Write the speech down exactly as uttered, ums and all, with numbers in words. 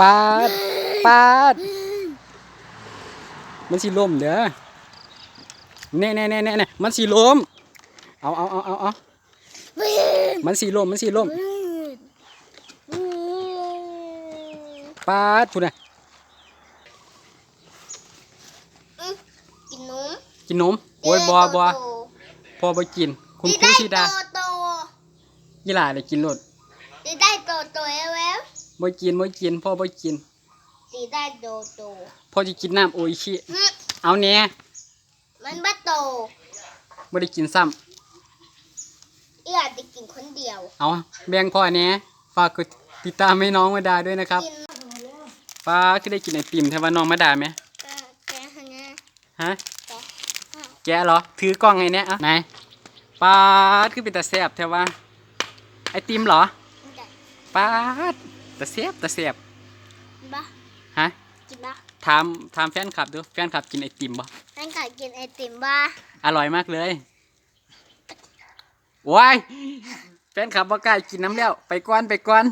ปาด ปาด มันสิล้มเด้อ แน่แน่แน่แน่แน่มันสิล้ม เอาเอาเอาเอาเอามันสิล้ม มันสิล้ม ปาด พู้นน่ะ กินนม กินนม โอ้ย บ่ บ่ พ่อบ่กิน คุณครูสิด่า โต ยี่หล่าเลยกินโลด จะได้โตโตแล้ว บ่กิน บ่กิน พ่อบ่กิน จะได้โตโต พ่อสิกินน้ำโออิชิ เอาแหน่ มันบ่โต บ่ได้กินซ้ำ เอื้อจะกินคนเดียว เอาแบ่งพ่อแหน่ ฝากกดติดตามให้น้องมาดาด้วยนะครับ กิน ป้าคือได้กินไอติมแท้ว่าน้องมาดาไหม แกะให้นะ ฮะ แกะ แกะเหรอ ถือกล้องไงเนี่ยอ่ะไหน ป้าคือเป็นตาแซ่บแท้ว่า ไอติมเหรอ ป้าดตาแซ่บตาแซ่บ กินบ่ ฮะ กินบ่ ถาม ถามแฟนคลับดู แฟนคลับกินไอติมบ่ แฟนคลับกินไอติมบ่ อร่อยมากเลย โอ้ย แฟนคลับบ่กล้ากินน้ำแล้ว ไปก่อน ไปก่อน